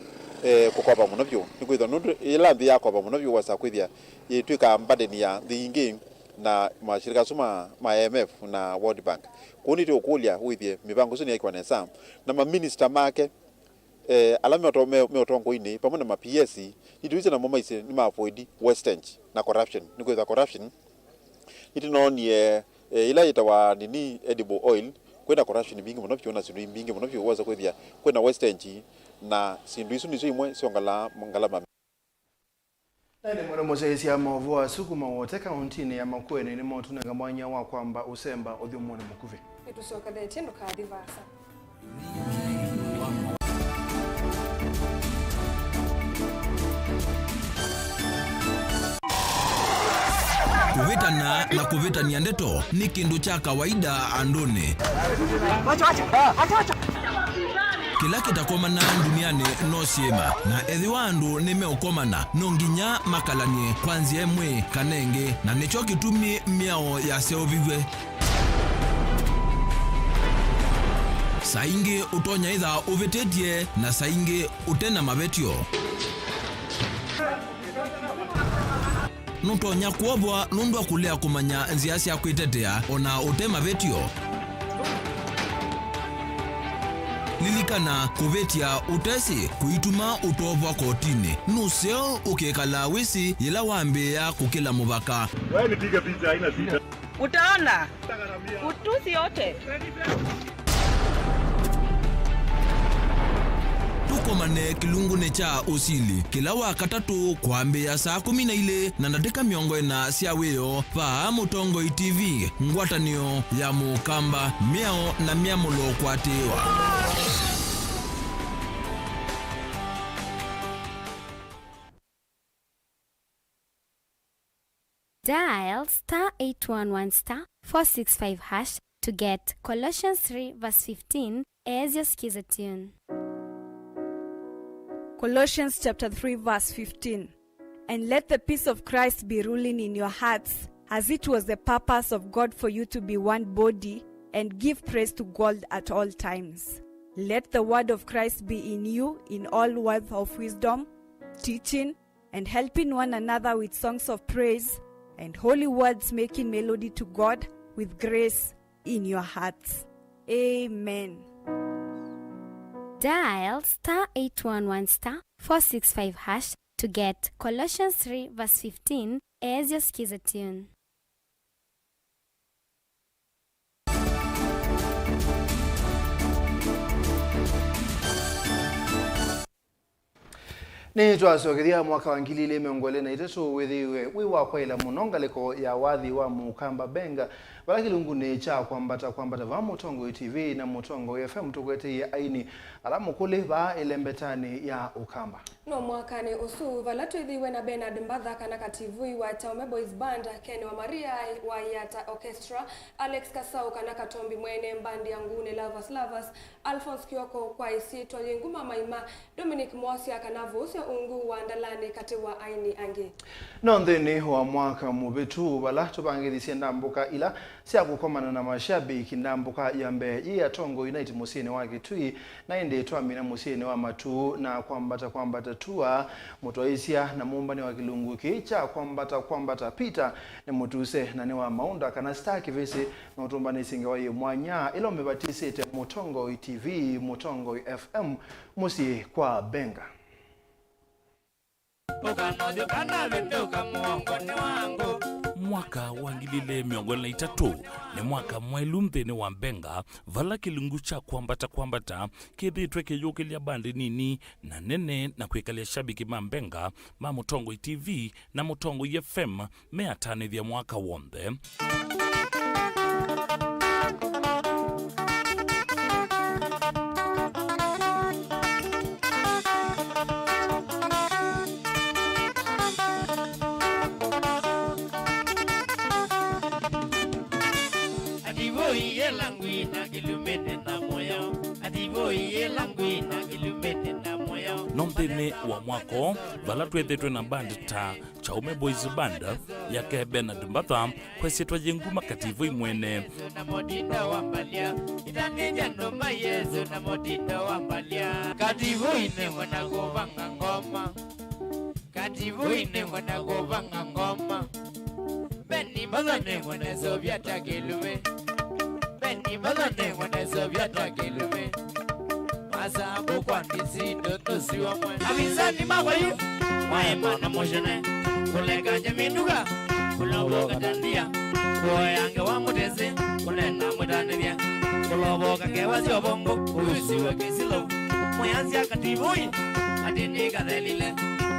eh, kũkopa mũno vyũ. Nĩkwĩthĩwa nũndũ ĩla nthĩ yakopa mũno vyũ, wesa kwĩthĩa yĩtw'ĩka burden ya nthĩ ingĩ na mashirika asu ma, ma I M F na World Bank. Kwoou nĩtũũkũlya wĩthĩe mĩvango ĩsu nĩyekiwa nesa, na maminista make, eh, ala me ũto-, me, me ũtongoinĩ, vamwe na ma P S, nĩtũisye namo maisye nĩma avoid wastage na corruption, nĩkwĩthĩwa corruption nĩtũnoonie, eh, ĩla yĩtawa nini, edible oil, kwĩna corruption mbingĩ mũno vyũ na syĩndũ mbingĩ mũno vyũ, wesa kwĩthĩa kwĩna wastage, na syĩndũ isu nĩsyo imwe syongalaa ngalama. Na ĩndĩ mũno mũsyaĩĩsya maũvoo asu kuma Wote kaũntinĩ ya Makueni nĩmotũnenga mwanya wa kwamba ũsemba ũthyũmũnĩ mũkuvĩ. Nĩtũsyokethetye, ndũkathi vaasa. Kũvĩtana na kũvĩtany'a ndeto nĩ kĩndũ kya kawaida andũnĩ. Kĩla kĩtakomanaa ndunianĩ no syĩma, na ethĩwa andũ nĩmeũkomana, no nginya makalany'e kwa nzĩa ĩmwe kana ĩngĩ, na nĩkyo kĩtumi mĩao yaseũviw'e. Saa ingĩ ũtonya ĩtha ũvĩtĩtye, na saa ingĩ ũte na mavetyo. Nũtonya kwovwa nũndũ wa kũlea kũmanya nzĩa sya kwĩtetea o na ũte mavetyo. Lilikana, kũvĩtya ũtesĩ kũituma ũtoovwa kotinĩ. Nũseo ũkĩkala wĩsĩ yĩla wambĩĩa kũkĩla mũvaka. Wewe nipige picha, haina shida. Utaona utusi yote. Tũkomane kĩlungunĩ kya ũsili kĩla wa katatũ kwambĩĩa saa kũmi na ilĩ na ndatĩka mĩongo ĩna sya wĩoo vaa Mũtongoi T V, ngwatanĩo ya Mũkamba, mĩao na myamũlo kũatĩĩwa. Dial star eight one one star four six five hash to get Colossians three verse fifteen as your skiza tune. Colossians chapter three verse fifteen. And let the peace of Christ be ruling in your hearts, as it was the purpose of God for you to be one body, and give praise to God at all times. Let the word of Christ be in you in all words of wisdom, teaching, and helping one another with songs of praise and holy words, making melody to God with grace in your hearts. Amen. Dial star eight one one star four six five hash to get Colossians three verse fifteen as your skiza tune. Nĩtwasokethya mwaka wa ngili ilĩ mĩongo ĩlĩ na itatũ wĩthĩiwe wĩ wa kwaĩla mũno ngalĩko ya wathi wa Mũkamba Benga, vala kĩlungunĩ kya kwambata kwambata va Mũtongoi T V na Mũtongoi F M tũkweteie aini ala mũkũlĩ vaa ĩlembetanĩ ya Ũkamba. No mwakanĩ ũsu, vala twĩthĩiwe na Bernard Mbatha kana Kativui wa Chaume Boys Band, Ken wa Maria wa Yata Orchestra, Alex Kasau kana Katombi mwene mbandi ya Ngune Lovers Lovers, Alphonse Kioko kwa ĩsyĩtwa yĩ nguma maima, Dominic Mwasya kana Vũsya Ungu wa Ndalani katĩ wa aini angĩ. No nthĩnĩ wa mwaka mũvĩtu, vala tũvangĩthisye ndambũka ila sya kũkomana na mashabiki, ndambũka ya mbee yĩ Atongoi Night mũsyĩnĩ wa Kitui, na ĩndĩ twamina mũsyĩnĩ wa Matuu na kwambata kwambata tour, mũtwaĩsya na mũmbani wa kĩlungu kĩĩ kya kwambata kwambata Peter nĩ mũtuse na nĩ wa maũnda kana star kĩvĩsĩ, na ũtũmbanĩsye ngewa yĩ mwanya ĩla ũmĩvatisĩte Mũtongoi T V, Mũtongoi F M, mũsyĩ kwa Benga. Ũkanothyo kana vĩndũka mũongonĩ wa ngũ. Mwaka wa ngili ilĩ mĩongo ĩlĩ na itatũ nĩ mwaka mwaĩlu nthĩnĩ wa Benga, vala kĩlungu kya kwambata kwambata kĩthĩĩtwe kĩyũkĩlya mbandi nini na nene na kwĩkalya shabiki ma Benga ma Mũtongoi T V na Mũtongoi F M meatanĩthya mwaka w'onthe. Ativoi yela ngwina kĩlumĩte na mũyao. Ativoi yela ngwina kĩlumĩte na mũyao. No nthĩnĩ wa mwako, vala twethĩtwe na band ta Chaume Boys Band, yake Bernard Mbatha, kwa ĩsyĩtwa yĩ nguma Kativoi mwene. Na mũtindo wa mbalia, itanĩthya ndũma Yesũ na mũtindo wa mbalia. Kativoi nĩwe na kũvanga ngoma. Kativoi nĩwe na kũvanga ngoma. Beni Mbatha nĩwe na ĩseũvya ta kĩlumĩ. Beni Mbatha nĩwe na ĩseũvya ta kĩlumĩ. Masavu kwa ndisi ndoto siwa mwe. Avisani makwayu, mwaema na moshene. Kuleka jaminuga, kulovoka tandia. Kuoya ngewa mũtese, kunena mũtanĩthya. Kulovoka ngewa sya vongo, usiwe kĩsilo. Mwayanzya Kativoi, ati nĩkathelile.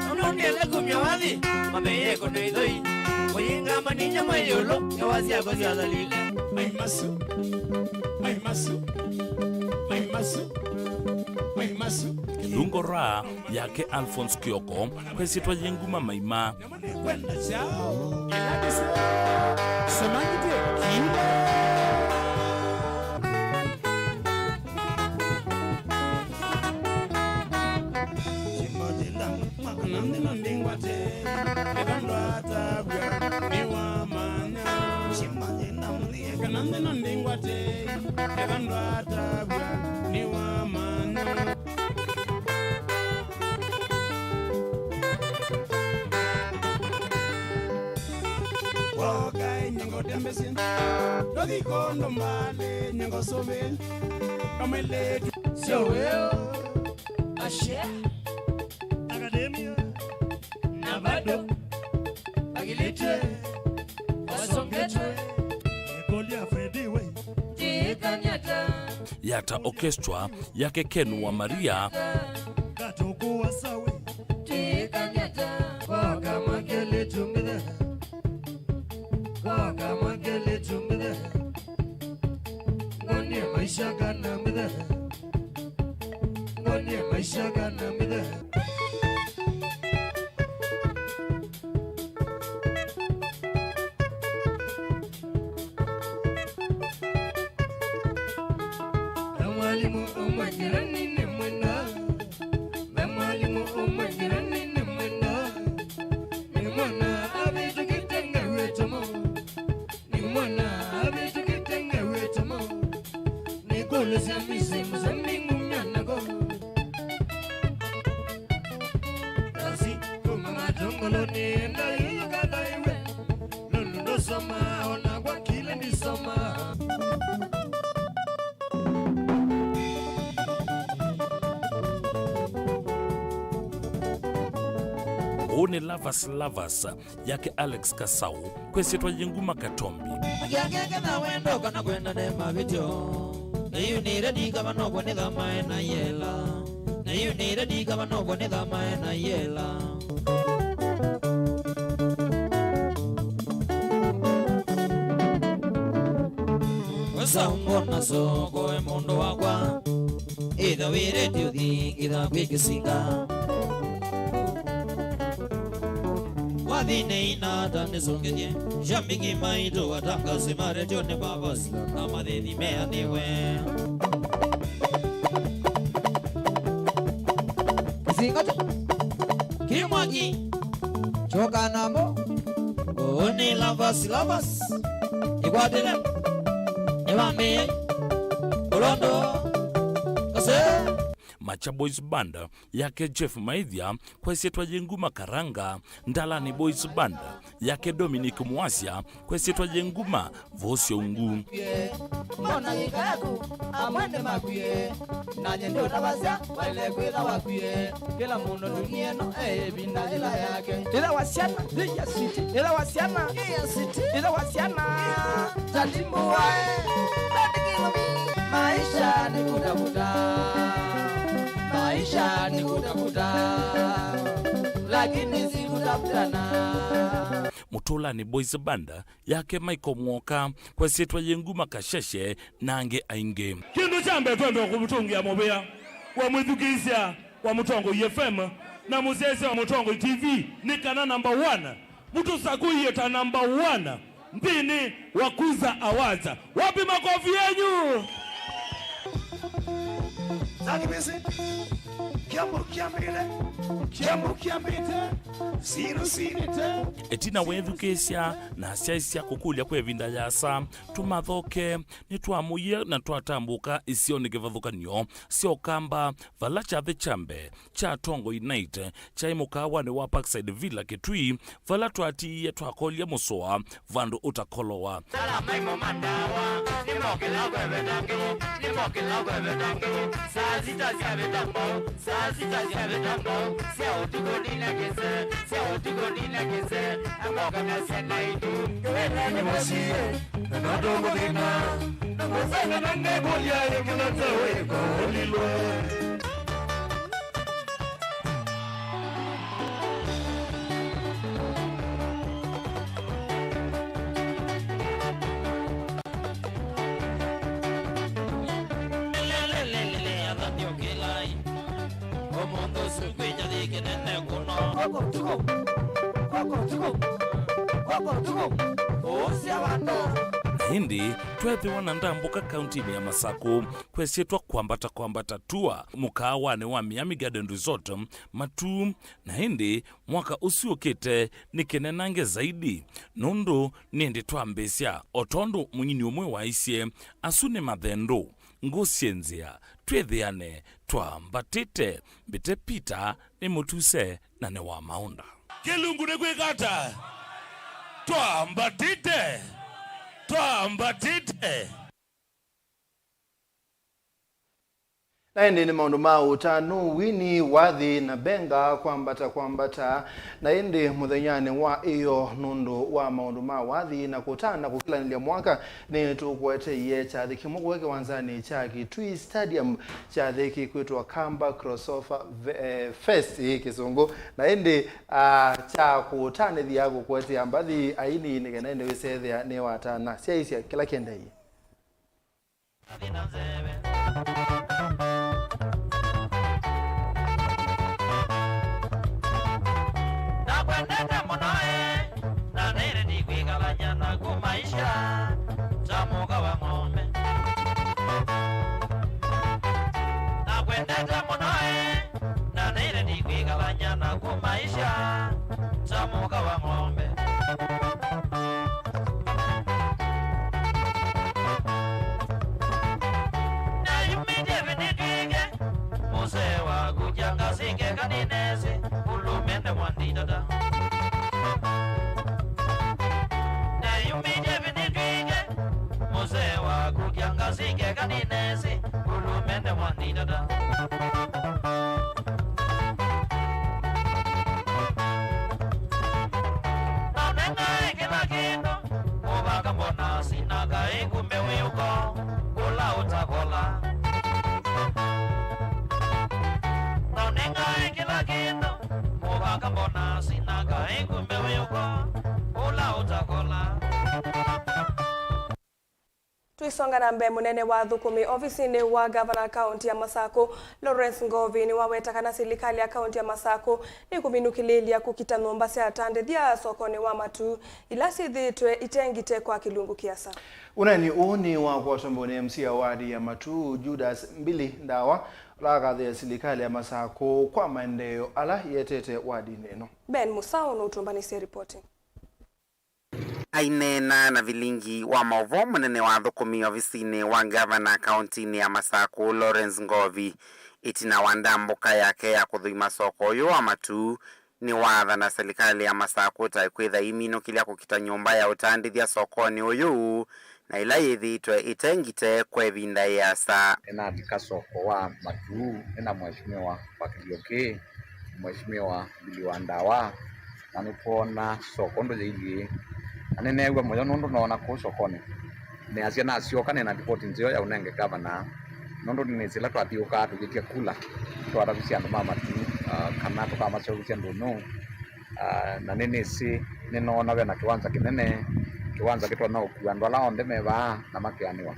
Nũndũ ndiele kumya wathi, mambĩĩe kũnũithoi. Kũyĩngamba ninya maiũlũ, ngewa syakwa syathalile. Maimasu, maimasu, maimasu, maimasu. Kĩlungu Raha yake Alphonse Kioko, kwa ĩsyĩtwa yĩ nguma maima. Nĩkwenda kyaũ, ĩla ndĩsĩ. Soma ngitĩ kĩla. Simba jenda, mwaka na nthĩ no ndingwate, eka ndwatavya, nĩwamanya. Simba jenda, mwaka na nthĩ no ndingwate, eka ndwatavya. Nĩwamanya. Wokae nyengo tembesye. Ndothiko ndomale nyengo sove. Kamweletu. Sio weo. Ashe. Akademia. Na bado. Agilitwe. Wasongetwe. Ĩkũlya Fredi we. Ndikanyata. Yata Orchestra yake Ken wa Maria. Katukuwa sawe. Tikanyata. Koka makele tumbithe. Koka makele tumbithe. Ngonie maisha kana mbithe. Ngonie maisha kana mbithe. Ve mwalimũ ũmwe njĩranĩ nĩmwenda. Ve mwalimũ ũmwe njĩranĩ nĩmwenda. Nĩ mwana avĩtũkĩte ngawĩtamo. Nĩ mwana avĩtũkĩte ngawĩtamo. Nĩkũlĩsya misi mũsemi ngumya nako. Kasi kuma matongoloni enda yũyũka thaiwe. Lulu ndosoma, ona kwa kile ndisoma. Ũũ nĩ Lovers Lovers yake Alex Kasau, kwĩsĩtwa yĩ Nguma Katombi. Akiangeketha wendo kana kwenda ne mavĩtyo. Nĩyunĩre ndikava nokwa nĩthamae na yela. Nĩyunĩre ndikava nokwa nĩthamae na yela. Wesa ngona soko e mũndũ wakwa. Ĩtha wĩrĩte ũthingitha kwĩ kĩsinga. Wathi nĩ ina ata nĩsũngĩthye. Shabiki maitũ atangazi ma redio nĩ mavasila na mathĩni meanĩwe. Kĩsinga kya kĩmwaki kyoka namo. Ũũ nĩ Lovers Lovers. Ĩkwatĩle. Ĩvambĩe. Ũlondo. Kase. Macha Boys Band yake Jeff Maithia, kwesĩtwa yĩ Nguma Karanga. Ndalani Boys Band yake Dominic Mwasya, kwesĩtwa yĩ Nguma Vosyo Ungu. Mbona yĩka yaku amwe nĩ makwie, nanye nĩ ũtavasya waĩle kwĩtha wakwie. Kĩla mũndũ ndunia ĩno e ĩvinda yĩla yake. Ĩla wa syana, ĩla wa syana, ĩla wa syana. Tatimuae. Maisha ni kutafuta. Maisha ni kutafuta. Lakini si kutafutana. Mũtũlanĩ Boys Band yake Michael Mwoka, kwesĩtwa yĩ Nguma Kasheshe na angĩ aingĩ. Kĩndũ kya mbee twenda kũmũtũngĩa mũvea wa mwĩthukĩĩsya wa Mũtongoi F M na mũsyaĩĩsya wa Mũtongoi T V nĩ kana number one. Mũtũsakũie ta number one nthĩnĩ wa Kuza Awards. Wapi makofi yenyu? Nani bisi? Kiambu kiambile. Kiambu kiambite. Siru sinite. Ĩtina weethukĩĩsya na asyaĩĩsya kũkũlya kwa ĩvinda yasa, tũmathoke nĩtwamũie na twatambũka isionĩ kĩvathũkany'o sya Ũkamba, vala kyathĩ kya mbee kya Atongoi Night kyaĩ mũkaawanĩ wa Parkside Villa Kitui, vala twatiie twakolya mũsoa vandũ ũtakolowa. Ala maimo mandawa, nĩmokĩla kweveta ngĩ, nĩmokĩla kweveta ngĩ, saa sita syavĩta mbau, saa sita syavĩta mbau, sya ũtukũ nina kĩse, sya ũtukũ nina kĩse, amoka na syana itũ. Kĩwĩtanĩ mũsyĩ, na notũngũthĩna, na mũsanga na ngekũlya ĩkĩla nzeo ĩkaũlilwe. Ũmũnthĩ ũsu kwĩ kyathĩ kĩnene kũno. Kwoko tuko. Kwoko tuko. Kwoko tuko. Ũũsya wano. Na ĩndĩ, twethĩwa na ndambũka kauntinĩ ya Masakũ, kwesĩtwa kwambata kwambata tua mũkaawanĩ wa Miami Garden Resort, Matuu, na ĩndĩ mwaka ũsu ũkĩte nĩ kĩnenange zaidi, nũndũ nĩ ĩndĩ twambĩĩsya, o tondũ mũini ũmwe waisye, asu nĩ mathendũ, Ngũsye nzĩa, twĩthĩane, twambatĩte, mbĩte Peter, nĩ mũtuse, na nĩ wa maũnda. Kĩlungu nĩ kwĩka ata? Twambatĩte, twambatĩte. Na ĩndĩ nĩ maũndũ ma ũtanu, wini, wathi, na mbenga kwambata kwambata. Na ĩndĩ mũthenyanĩ wa ĩyo, nũndũ wa maũndũ ma wathi na kũtana kũkĩlanĩlya mwaka, nĩ tũkũeteie kyathĩ kĩmwe kũya kĩwanzanĩ kya Kitui Stadium, kyathĩ kĩkwĩtwa Kamba Crossover Ve-, eh, Fest ĩ Kĩsũngũ. Na ĩndĩ, ah, kya kũtanĩthya kũkũetea mbathi aini nĩ kenda ĩndĩ wĩsethĩa nĩ watana syaisya kĩla kĩendeeie. Nakwendete mũno ĩ, na nĩrĩ ndikwĩkalany'a naku maisha ta mũka wa ng'ombe. Nakwendete mũno ĩ, na nĩrĩ ndikwĩkalany'a naku maisha ta mũka wa ng'ombe. Neyumĩtye vĩndĩ twĩke mũsee waku kyangasike kaninesi ulumende mwanditata. Neyumĩtye vĩndĩ twĩke mũsee waku kyangasike kaninesi ulumende mwanditata. Nonengae kĩla kĩndũ, mũvaka mbonasi na kaĩ kumbe wĩ ũko kũla ũtakola. Nonengae kĩla kĩndũ, mũvaka mbonasi na kaĩ kumbe wĩ ũko kũla ũtakola. Tũisonga na mbee, mũnene wa athũkũmi ovisinĩ wa ngavana kaunti ya Masakũ, Lawrence Ngovi, nĩwaweta kana silikalĩ ya kaunti ya Masakũ nĩkũminũkĩlĩĩlya kũkita nyũmba sya atandĩthya sokonĩ wa Matuu ila syĩthĩĩtwe ite ngite kwa kĩlungu kĩasa. Ũneeni ũũ nĩ wakwatwa mbau nĩ M C A wa wadi ya Matuu, Judas Mbili Ndawa, ũla akathĩĩa silikalĩ ya Masakũ kwa maendeeo ala yĩetete wadinĩ ĩno. Ben Musau nũtũmbanĩsye ripoti. Aineena na vilingi wa maũvoo, mũnene wa athũkũmi ovisinĩ wa ngavana kauntinĩ ya Masakũ, Lawrence Ngovi, ĩtina wa ndambũka yake ya kũthũima soko ũyũ wa Matuu, nĩwaathana silikalĩ ya Masakũ ta ĩkwĩtha ĩiminũkĩlya kũkita nyũmba ya ũtandĩthya sokonĩ ũyũ, na ĩla yĩthĩĩtwe ĩte ngite kwa ĩvinda ĩasa. Nĩnavika soko wa Matuu nĩ na Mheshimiwa wa kĩlio kĩĩ, Mheshimiwa Mbili wa Ndawa, na nĩtwoona soko ũndũ yĩilyĩ. Na nĩneew'a mũyo nũndũ noona kũu sokonĩ. Nĩasya nasyoka nĩ na ripoti nzeo ya ũnenge ngavana, nũndũ nĩnĩsĩ ĩla twathiũũkaa tũyĩtya kula, twatavisye andũ ma Matuu, ah, kana tũkamaseũvĩsya ndũnyũ. Ah, na nĩnĩsĩ nĩnoona ve na kĩwanza kĩnene, kĩwanza kĩtonya ũkua andũ ala onthe me vaa na makeanĩwa.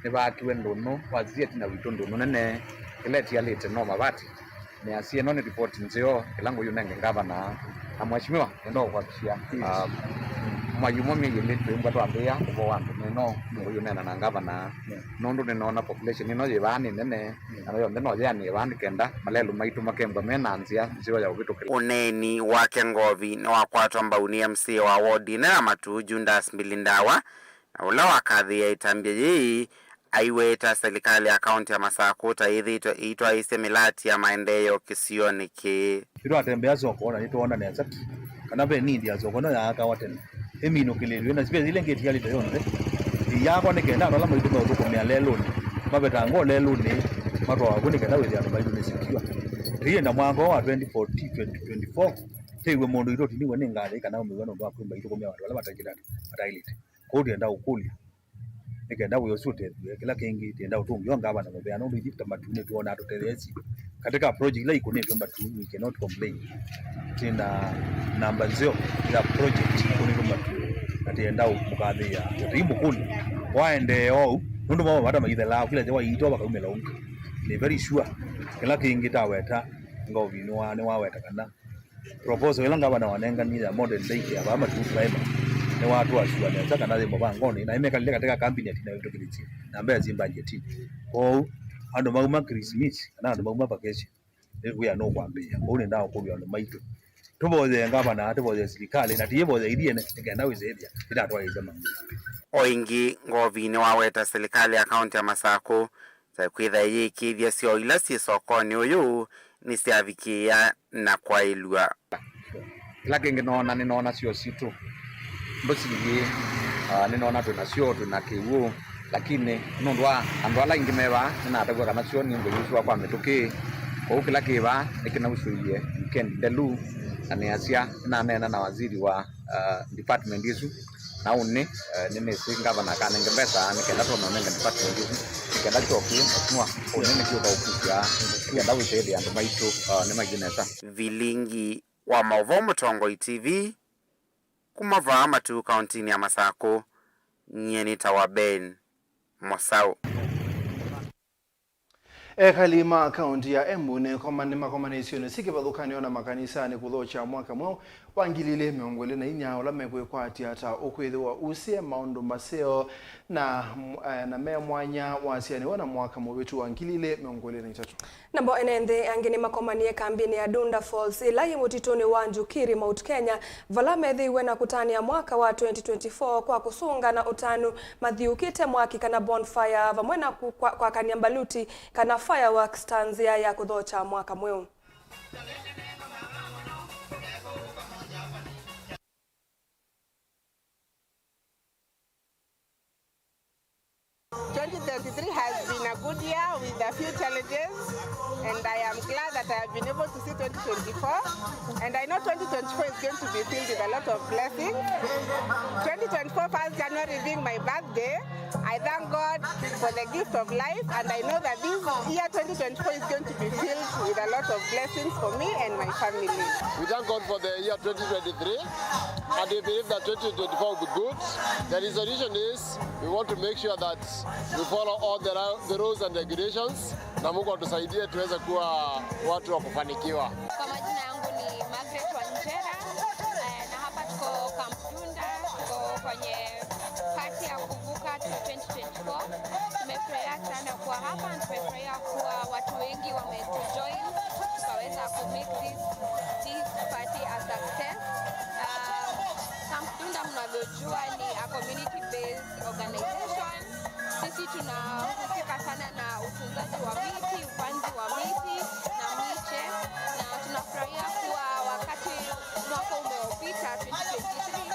Nĩvaakiwe ndũnyũ, wazia ĩtina witũ ndũnyũ nene, ĩla ĩtialĩte no mavati. Nĩasya ĩno nĩ ripoti nzeo ĩla ngũyũnenge ngavana. Na Mheshimiwa, nĩenda kũkwatĩsya, ah, mwai ũmwe myei ĩlĩ twĩmbwa twambĩĩa ũvoo wa ndũnyũ ĩno, ngũyũneena na ngavana, nũndũ nĩnoona population ĩno yĩ vaa nĩ nene, na yonthe no yĩanĩe vaa nĩ kenda malelũ maitũ makembwa me na nzĩa nzeo ya ũvĩtũkĩla. Ũneeni wake Ngovi nĩwakwatwa mbau nĩ M C A wa wodi ĩno ya Matuu, Judas Mbili Ndawa, na ũla wakathĩĩa ĩtambya yĩĩ aiweta silikalĩ ya kaunti ya Masakũ ta yĩthĩĩtwe ĩitwaĩĩsya mĩlati ya maendeeo kĩsionĩ kĩĩ. Nĩtwatembea soko na nĩtwoona nesa ki kana ve need ya soko ĩno yaakawa tene ĩminũkĩlĩlw'e, na space ĩla ĩngĩ ĩtialĩte yonthe ĩyaakwa nĩ kenda andũ ala maitũ meũthũkũmĩa lelũnĩ mavetangwa lelũnĩ matwawa vu nĩ kenda wĩthĩa andũ maitũ nĩ secure. Tũienda mwaka ũũ wa twenty fourteen, twenty twenty-four, tĩw'e mũndũ witũ ũtiniwe nĩ ngalĩ kana ũmĩw'a nũndũ wa kwĩmba ithũkũmĩa andũ ala mataĩlĩte. Kwoou tũyenda ũkũlyo nĩ kenda wĩa ũsu ũtethw'e. Kĩla kĩngĩ, tũyenda ũtũngĩo ngavana mũvea, nũndũ ithyĩ ta Matuu nĩtwonaa tũtetheesye katika project ila ikũnĩtwe Matuu, we cannot complain. Twĩ na namba nzeo ya project ikũnĩtwe Matuu, na tũyenda mũkathĩĩa tũtei mũkũlyo waendee oou, nũndũ mamwe vata maithelaa, kĩla kya waitwa vakaumĩla ũngĩ. Nĩ very sure. Kĩla kĩngĩ taweta, Ngovi nĩwa-, nĩwaweta kana proposal ĩla ngavana wanenganie ya modern daycare vaa Matuu Primary, nĩwatũasua nesa kana yĩ mũvangonĩ, na nĩmekalile katika cabinet na ĩtũkĩlĩtye na mbesa syĩ mbanjetinĩ. Kwoou, andũ mauma Christmas, kana andũ mauma vacation, nĩ wĩa nũkwambĩĩa. Kwoou nĩndaũkũlya andũ maitũ, tũvoyee ngavana, tũvoyee silikalĩ, na tũyĩvoya ithyĩ ene, nĩ kenda wĩsĩthya ĩtatwaĩĩsya maũndũ. O ĩngĩ, Ngovi nĩwaweta silikalĩ ya kaunti ya Masakũ ta kwĩtha ĩyĩkĩĩthya syoo ila syĩ sokonĩ ũyũ nĩsyavikĩĩa na kwaĩlw'a. Kĩla kĩngĩ noona, nĩnoona syoo sitũ mbũsi ii, ah, nĩnoona twĩ na syoo, twĩ na kĩw'ũ, lakini nũndũ wa andũ ala aingĩ me vaa, nĩnatavw'a kana syoo ningwe yusũa kwa mĩtũkĩ. Kwoou kĩla kĩ vaa nĩkĩnausũie weekend ndelu, na nĩasya, nĩnaneena na waziri wa, ah, department ĩsu, na ũnĩ, eh, nĩnĩsĩ ngavana akanenge mbesa nĩ kenda tũnonenge department ĩsu, nĩ kenda kyoo kĩĩ, mheshimiwa, ũnĩ nĩkyũka ũkusya nĩ kenda wĩsĩĩthĩa andũ maitũ, ah, nĩmaithi nesa. Vilingi wa maũvoo Mũtongoi T V, kuma vaa Matuu, kauntinĩ ya Masakũ, nyie nĩtawa Ben Mosau. Ekali ma kaunti ya Embu nĩkoma-, nĩmakomanĩsye ũnĩ syĩ kĩvathũkany'o na makanisanĩ kũthokya mwaka mweũ wa ngili ilĩ mĩongo ĩlĩ na inya, ũla mekwĩkwatya ta ũkwĩthĩwa ũsĩe maũndũ maseo na, eh, na me mwanya wasyaanĩw'a na mwaka mũvĩtu wa ngili ilĩ mĩongo ĩlĩ na itatũ. Namo ene nthĩ angĩ nĩmakomanie kambinĩ ya Dunda Falls, ĩla yĩ mũtitũnĩ wa Njukiri, Mount Kenya, vala methĩiwe na kũtanĩa mwaka wa twenty twenty-four kwa kũsũnga na ũtanu mathiũkĩte mwaki kana bonfire, vamwe na kũ-, kwa-, kwakany'a mbaluti kana fireworks ta nzĩa ya kũthokya mwaka mweũ. Twenty twenty-three has been a good year with a few challenges, and I am glad that I have been able to see twenty twenty-four, and I know twenty twenty-four is going to be filled with a lot of blessings. Twenty twenty-four, first January being my birthday, I thank God for the gift of life, and I know that this year twenty twenty-four is going to be filled with a lot of blessings for me and my family. We thank God for the year twenty twenty-three, and we believe that twenty twenty-four will be good. The resolution is we want to make sure that we follow all the ru-, the rules and regulations, na Mungu atusaidie tuweze kuwa watu wa kufanikiwa. Kwa majina yangu ni Margaret Wanjera, eh, na hapa tuko Camp Dunda, tuko kwenye party ya kuvuka to twenty twenty-four. Tumefurahia sana kuwa hapa, tumefurahia kuwa watu wengi wametujoin, tukaweza ku make this, this party a success. Ah, Camp Dunda, mnavyojua, ni a community based organization. Sisi tunahusika sana na utunzaji wa miti, upanzi wa miti na miche, na tunafurahia kuwa wakati mwaka umeopita, twenty twenty-three,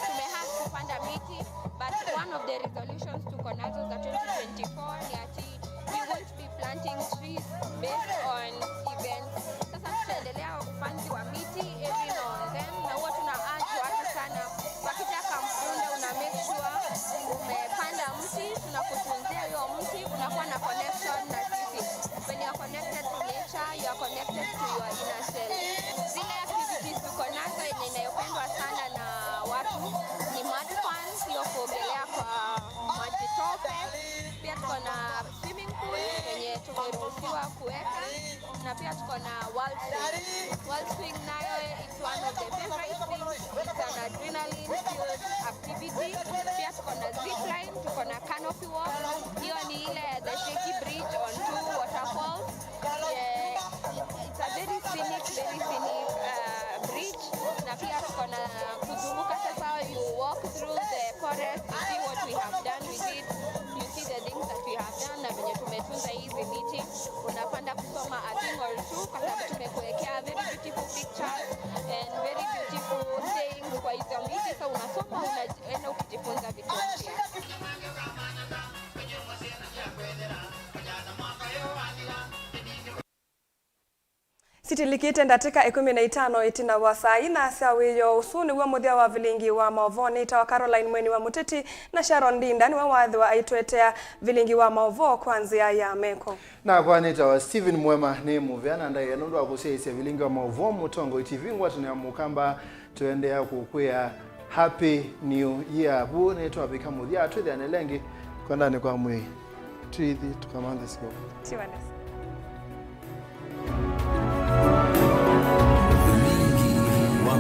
tumehas kupanda miti, but one of the resolutions tuko nazo za twenty twenty-four ni ati we won't be planting trees based on events. Sasa tutaendelea upanzi wa miti every now and then, na huwa tuna urge watu sana, wakija Camp Dunda, una make sure umepanda mti, tunakutunzia hiyo mti, kunakuwa na connection na sisi. When you are connected to nature, you are connected to your inner self. Zile activities tuko nazo yenye inayopendwa sana na watu ni mud fun, hiyo kuogelea kwa maji tope. Pia tuko na swimming pool yenye tumeruhusiwa kuweka, na pia tuko na whirl swing. Whirl swing nayo, it's one of the favorite things. It's an adrenaline filled activity. Pia tuko na zip line, tuko na canopy walk. Hiyo ni ile the shaky bridge on two waterfalls. Yeah, it's a very scenic, very scenic, uh, bridge. Na pia tuko na kuzunguka sasa, you walk through the forest, you see what we have done with it, you see the things that we have done, na venye tumetunza hizi miti. Unapanda kusoma a thing or two, kwa sababu tumekuwekea very beautiful pictures and very beautiful sayings kwa hizo miti, so unasoma, unaenda ukijifunza vitu mpya. Sitilikĩte ndatĩka ĩkũmi na itano ĩtina wa saa ina sya wĩoo. Ũsu nĩw'o mũthya wa vilingi wa maũvoo. Nĩtawa Caroline Mweni wa Mũteti, na Sharon Ndinda nĩwe wathĩwa aitũetea vilingi wa maũvoo kwa nzĩa ya meko. Nakwa nĩtawa Stephen Mwema, nĩ mũvea na ndaĩa nũndũ wa kũsyaĩĩsya vilingi wa maũvoo Mũtongoi T V ngwatanĩo ya Mũkamba. Tũendeea kũkwĩa Happy New Year. Vu nĩtwavika mũthya, twĩthĩane lengĩ kwendanĩ kwa mwĩĩ. Tũithi tũkamanthe sikovu. Tiwa nesa.